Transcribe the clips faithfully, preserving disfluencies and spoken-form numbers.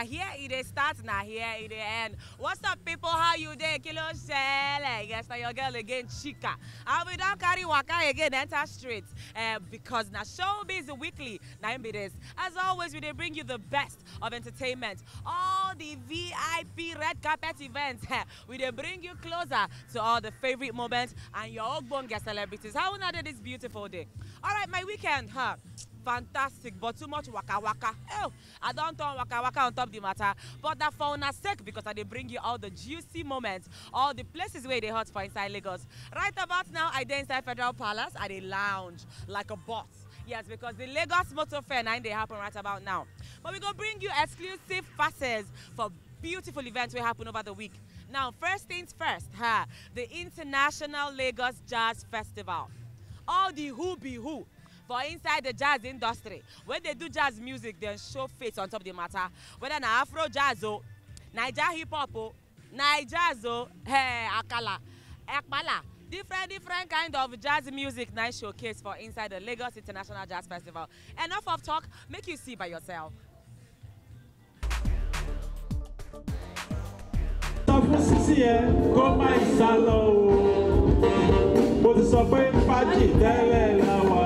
Here e dey start, na here e dey end. What's up, people? How you dey? Kí ló ń ṣẹlẹ̀? Yes, na your girl again, Chika. And we don carry waka again enter street, eh, because na Showbiz Weekly na im be this. As always, we dey bring you the best of entertainment. All the V I P red carpet events, eh, we dey bring you closer to all the favorite moments and your ogbonge celebrities. How una dey this beautiful day? All right, my weekend, huh? Fantastic, but too much waka waka. Oh, I don turn waka waka on top the matter, but that for una sake, because I dey bring you all the juicy moments, all the places where they hot for inside Lagos. Right about now, I dey inside Federal Palace. I dey lounge like a boss. Yes, because the Lagos Motor Fair na im dey happen right about now. But we go bring you exclusive passes for beautiful events wey happen over the week. Now, first things first, ha, the International Lagos Jazz Festival. All the who be who for inside the jazz industry, when they do jazz music, dem show face on top the matter. Whether na Afro jazz o, Naija hip hop o, Naija jazz o, hey, Akala, Ekpala, different, different kind of jazz music na showcase for inside the Lagos International Jazz Festival. Enough of talk, make you see by yourself. Sọ fún Sisi yẹn kó má ì sá lọ o. Mo ti sọ pé fájì tẹ́lẹ̀ la wà.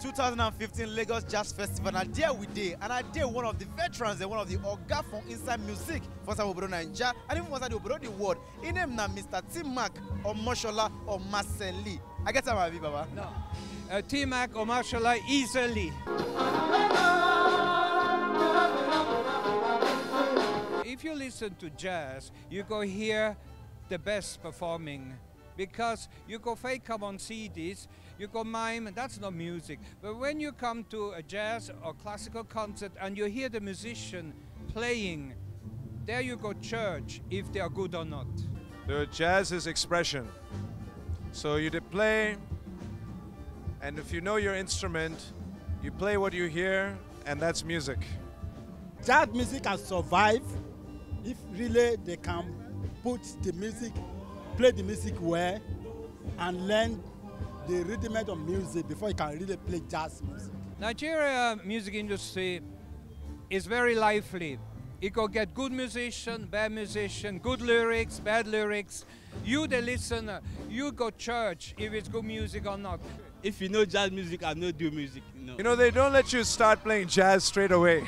two thousand and fifteen Lagos Jazz Festival, and there we dey, and I dey one of the veterans and one of the oga for inside music for inside obodo Naija and even for inside the obodo the world. Im name na Mister T-Mac Omoshola Omaseli. I get am abi, Baba? No. Uh, T-Mac Omoshola easily. If you listen to jazz, you go hear the best performing because you go fake come on C Ds, you go mime, that's not music. But when you come to a jazz or classical concert and you hear the musician playing, there you go judge if they are good or not. The jazz is expression. So you play, and if you know your instrument, you play what you hear, and that's music. Jazz music can survive if really they can put the music, play the music well, and learn the rudiment of music before you can really play jazz music. Nigeria music industry is very lively. You go get good musician, bad musician, good lyrics, bad lyrics. You the listener, you go church if it's good music or not. If you know jazz music, I no do music. No. You know, they don't let you start playing jazz straight away.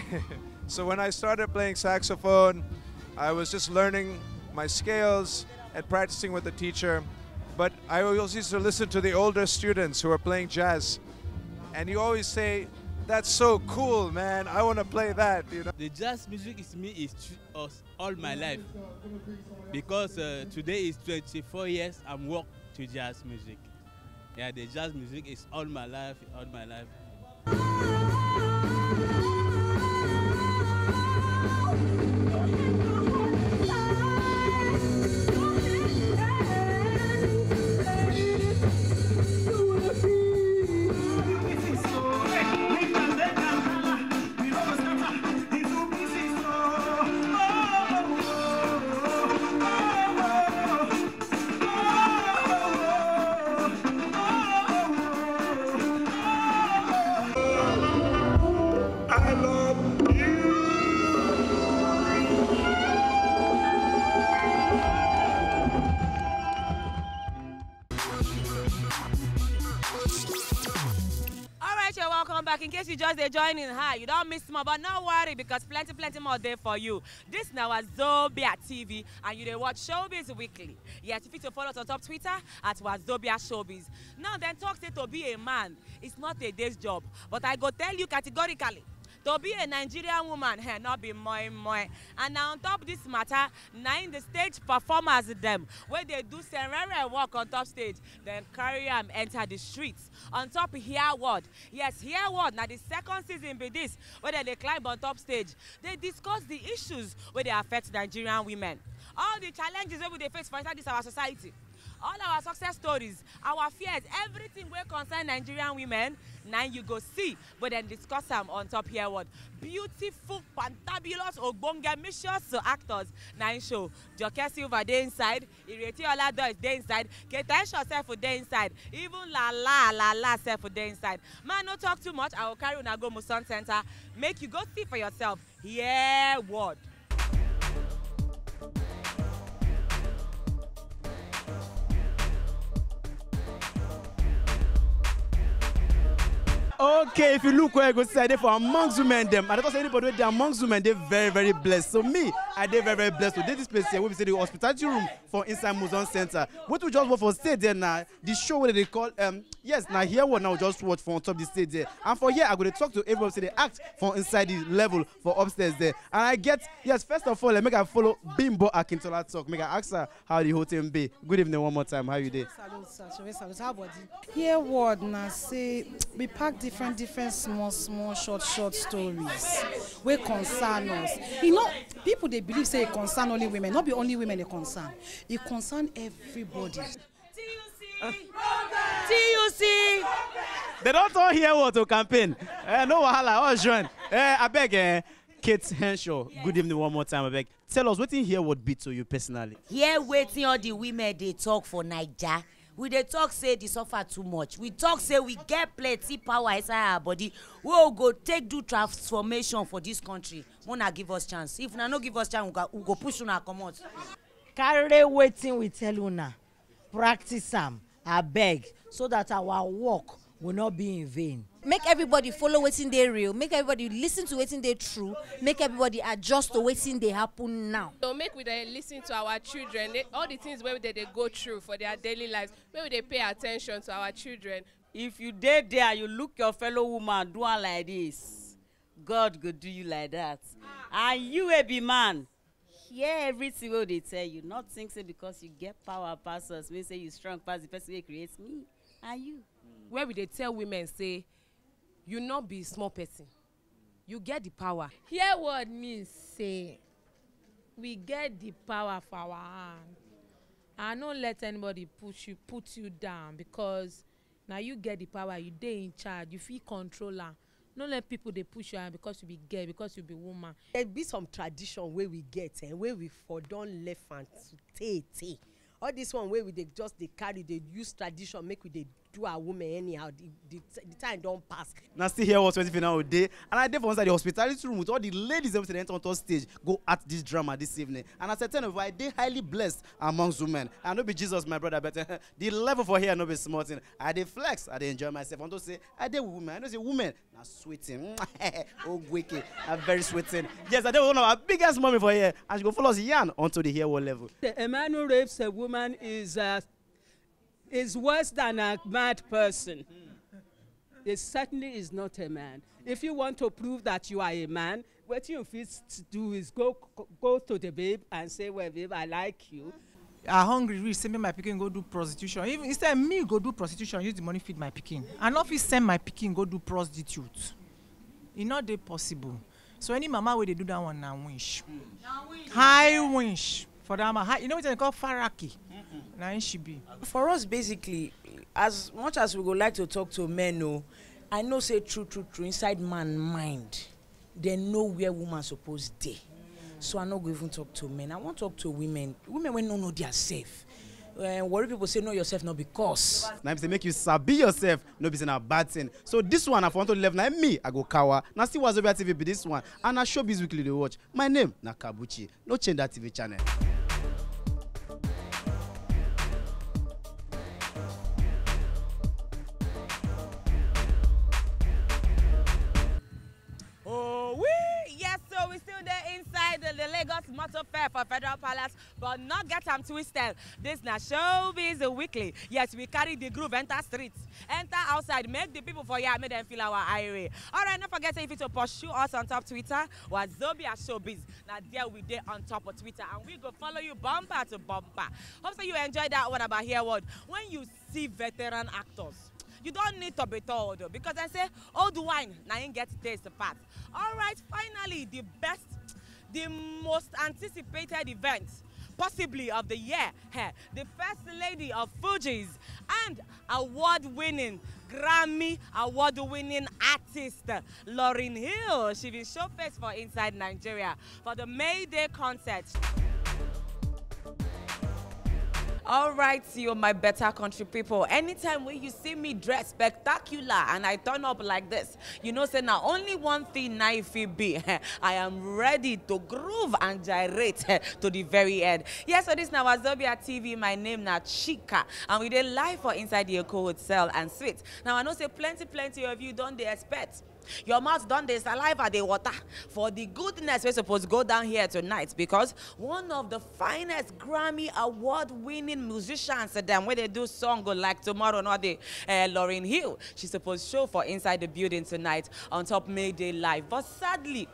So when I started playing saxophone, I was just learning my scales and practicing with the teacher. But I always used to listen to the older students who were playing jazz. And you always say, "That's so cool, man. I want to play that," you know? The jazz music is me is tr- us all my life because uh, today is twenty-four years I'm work to jazz music. Yeah, the jazz music is all my life, all my life. All right, you're welcome back. In case you just dey join in, hi, you don miss more, but no worry because plenty, plenty more dey for you. This na Wazobia T V, and you dey watch Showbiz Weekly. Yes, you fit to follow us on top Twitter at Wazobia Showbiz. Now, dem talk say to be a man is not a day's job, but I go tell you categorically, to be a Nigerian woman, eh, no be moi moi. And na on top this matter, na im the stage performers dem wey dey do serere work on top stage, dem carry am enter the streets on top Here World. Yes, Here World na the second season be this wey dem dey climb on top stage, dey discuss the issues wey dey affect Nigerian women, all the challenges wey we dey face for inside this our society, All our success stories, our fears, everything wey concern Nigerian women, na you go see, but then discuss am on top here what beautiful, fantabulous, ogbonge, mischievous actors na im show. Joke Silva dey inside, Ireti Oladois dey inside, Kate Henshaw sef dey inside, even Lala Lala sef dey inside. Man, no talk too much, I will carry una go Muson Center, make you go see for yourself. Hear word. Okay, if you look well, you go see I dey for amongst women dem. I don say anybody wey dey amongst women dey very, very blessed. So me, I dey very, very blessed. So dey this place here, wey be say the hospitality room for inside Museum Center. Wetin we just watch for stage there na the show wey dey call, um, yes, na here one now just watch for on top the stage there. And for here, I go dey talk to everybody say they act for inside the level for upstairs there. And I get, yes, first of all, eh, make I follow Bimbo Akintola talk. Make I ask her how the whole thing be. Good evening one more time. How you dey? Salute, sir. Shere, salute. How body? Hear word na say we pack different, different small, small, short, short stories wey concern us. You know, people dey believe say e concern only women. No be only women e concern. E concern everybody. T U C. They don't all hear what to campaign. Eh, no wahala. All join. Eh, I beg. Eh, Kate Henshaw. Good evening one more time. I beg. Tell us wetin hear what be to you personally. Hear wetin all the women dey talk for Naija. We dey talk say the suffer too much. We talk say we get plenty power inside our body wey we go take do transformation for this country. Una give us chance. If una no give us chance, we go, we go push una comot. Carry wetin we tell una, practice am, abeg, so that our work will not be in vain. Make everybody follow wetin dey real, make everybody listen to wetin dey true, make everybody adjust to wetin dey happen now. So make we dey listen to our children, eh, all the things wey they dey go through for their daily lives, make we dey pay attention to our children. If you dey there, you look your fellow woman, do am like this, God go do you like that. And you wey be man, hear everything wey dey tell you. Not think say because you get power pass us, mean say you strong pass the person wey create me and you. Where we dey tell women say you no be small person, you get the power. Hear word mean say we get the power for our hand. I no let anybody push you, put you down, because na you get the power, you dey in charge, you fit control am. No let people dey push you around because you be girl, because you be woman. There be some tradition wey we get, eh, wey we for don left am tey tey. All this one wey we dey just dey carry, dey use tradition make we dey do our women anyhow. The, the, the time don pass. Na still here was twenty final day, and I dey for inside the hospitality room with all the ladies wey dey enter onto stage go act this drama this evening. And as I tell you, I dey highly blessed amongst women. I no be Jesus, my brother, but the level for here no be small thing. I dey flex, I dey enjoy myself. I don say I dey with women. I know say women na sweeting. Ogweke, na very sweeting. Yes, I dey with one of our biggest mommy for here, and she go follow us yarn onto the here world level. A man who rapes a woman is, uh, is worse than a mad person. It certainly is not a man. If you want to prove that you are a man, what you fit do is go, go to the babe and say, "Well, babe, I like you." I hungry reach say make my pikin go do prostitution. If instead me go do prostitution, use the money feed my pikin. I no fit send my pikin go do prostitute. E no dey possible. So any mama wey dey do that one na winch. High winch for that man. High, you know what they call faraki? Na im she be. For us, basically, as much as we go like to talk to men, no, I know say true, true, true, inside man mind, they know where woman suppose dey. So I no go even talk to men. I wan talk to women. Women wey no know their self. Uh, worry people say know yourself, no be cause. Na im say make you sabi yourself, no be say na bad thing. So this one, I for want to level na me, I go cower. Na still Wazobia T V be this one, and na Showbiz Weekly dey watch. My name na Kabuchi. No change that T V channel. Oh, we, yes, so we still there inside the, the Lagos Motor Fair for Federal Palace, but not get am twisted. This na Showbiz Weekly. Yes, we carry the groove enter streets, enter outside, make the people for here, make them feel our irie. All right, don't forget say if you to pursue us on top Twitter, Wazobia Showbiz. Na there we dey on top of Twitter, and we go follow you bumper to bumper. Hope say you enjoy that one about here word. When you see veteran actors, you don't need to be told, because I say old wine na im get taste pass. All right, finally, the best, the most anticipated event, possibly of the year, eh, the first lady of Fugees and award-winning, Grammy award-winning artist, Lauryn Hill. She bin show face for inside Nigeria for the May Day concert. All right, you, my better country people. Anytime when you see me dress spectacular and I turn up like this, you know say na only one thing na e fit be. I am ready to groove and gyrate to the very end. Yes, so this na Wazobia T V. My name na Chika, and we dey live for inside the Eko Hotel and Suite. Now, I know say plenty, plenty of you don dey expect. Your mouth don dey saliva, dey water for the goodness wey suppose go down here tonight, because one of the finest Grammy award-winning musicians dem wey dey do song go like tomorrow no dey, eh, Lauryn Hill, she suppose show for inside the building tonight on top May Day Live. But sadly,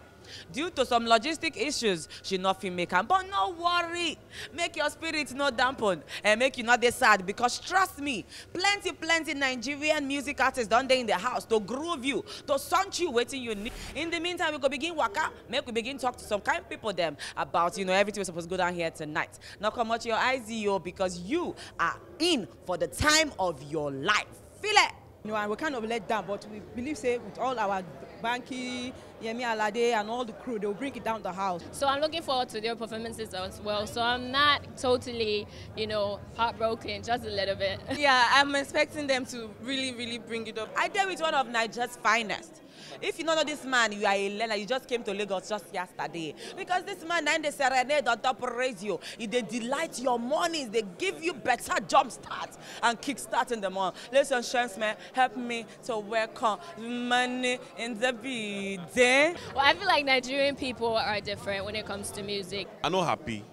due to some logistic issues, she no fit make am. But no worry, make your spirit no dampen, and make you no dey sad, because trust me, plenty, plenty Nigerian music artists don dey in the house to groove you, to sound you wetin you need. In the meantime, we go begin waka, make we begin talk to some kind people dem about, you know, everything wey suppose go down here tonight. No comot your eyes, yo, because you are in for the time of your life. Feel it. You know, and we're kind of let down, but we believe say with all our Banky, Yemi Alade, and all the crew, they'll bring it down the house. So I'm looking forward to their performances as well. So I'm not totally, you know, heartbroken, just a little bit. Yeah, I'm expecting them to really, really bring it up. I dey with one of Niger's finest. If you no know this man, you are a learner. You just came to Lagos just yesterday. Because this man na him dey serenade on top radio. He dey delight your mornings. Dey give you better jump start and kick start in the morning. Listen, Shamsman, help me to welcome money in the building. Well, I feel like Nigerian people are different when it comes to music. I no happy,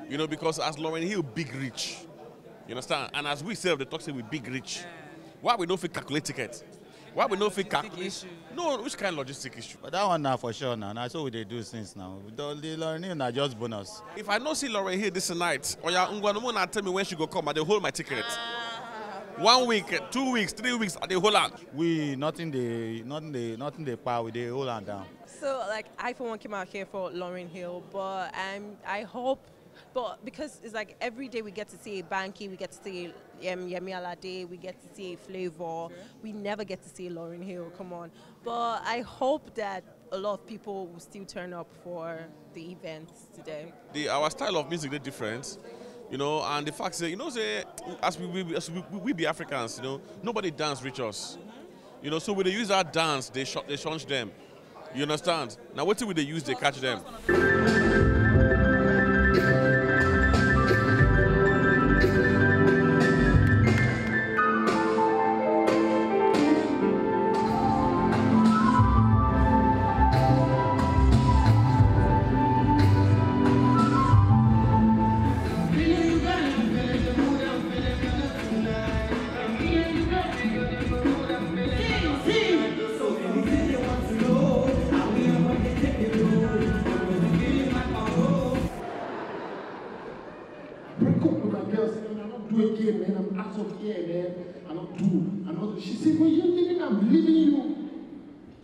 you know, because as Lauryn Hill big rich, you understand, and as we sef dey talk say we big rich, why we no fit calculate ticket? Why we no fit calculate? No, which kind of logistic issue? But that one na for sure now. Na so we dey do since now. The, the Lauryn Hill na just bonus. If I no see Lauryn Hill this night, oya, ngwanumu na tell me when she go come. I dey hold my ticket. One week, two weeks, three weeks, I dey hold am. We, nothing dey, nothing dey, nothing dey pa. We dey hold am down. So, like, I for one came out here for Lauryn Hill, but I'm, I hope, but because it's like every day we get to see a Banky, we get to see, um, Yemi Alade, we get to see a Flavour. We never get to see Lauryn Hill. Come on. But I hope that a lot of people will still turn up for the event today. The, our style of music dey different, you know, and the fact say, you know, say, as we, we, as we, we be Africans, you know, nobody dance reach us. You know, so we dey use our dance, dey sh-, dey shunch them. You understand? Now, wetin we dey use, dey catch them. Break up with my girl, say, "No, I don't do again, man. I'm out of here, man. I don't do. I don't do." She said, "When you leaving, I'm leaving you."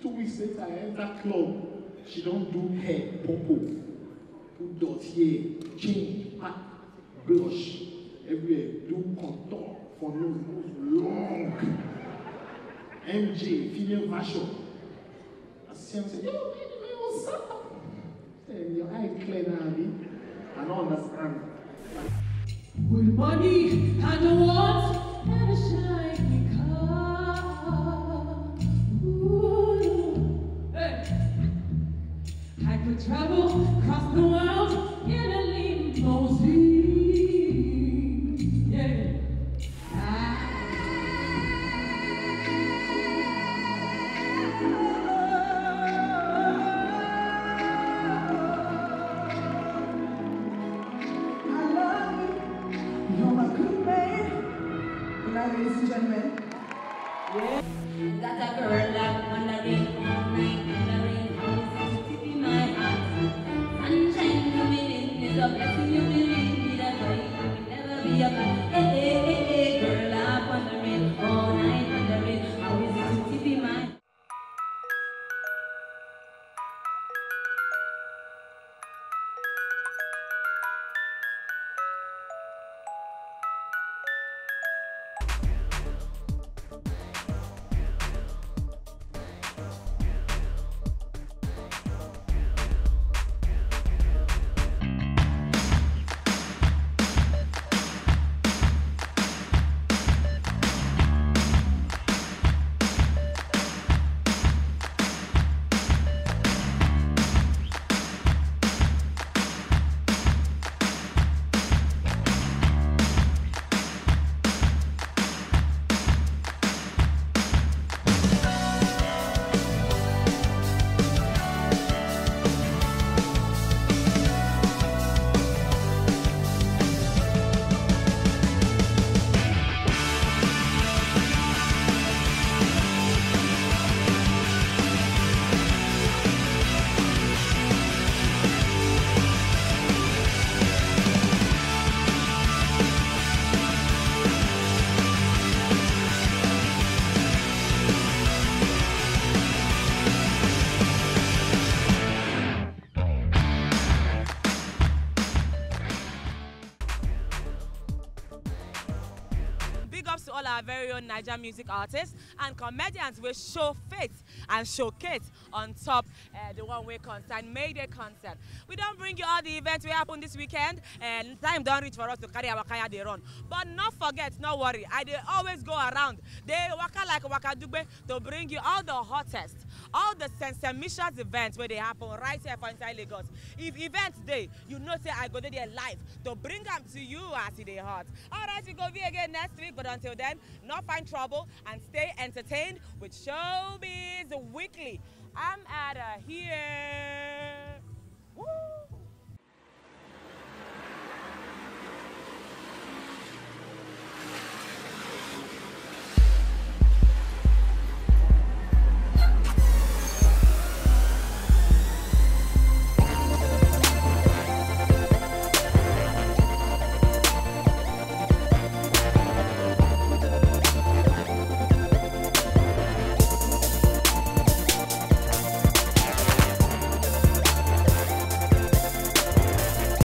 Two weeks later, I enter club. She don't do hair, purple. Put dot here, change, pack, blush, everywhere. Do contour for nose, nose long. M J, female version. I see him say, "Yo, baby, man, what's up?" Say, "Your eye clear now, abi?" I don't understand. With money and the what? And a shiny car. Ooh, hey. I could travel across the world in a limousine. Yeah. I love you. You're my good man. our very own Naija music artists and comedians wey show face and showcase on top uh, the one wey concern May Day concert. We don bring you all the events wey happen this weekend, and time don reach for us to carry our kaya dey run. But no forget, no worry, I dey always go around, dey waka like waka dugbe, to bring you all the hottest, all the sensational events wey dey happen right here for inside Lagos. If events dey, you know say I go dey there live to bring am to you as e dey hot. Alright, we go be again next week, but until then, no find trouble and stay entertained with Showbiz Weekly. I'm out of here.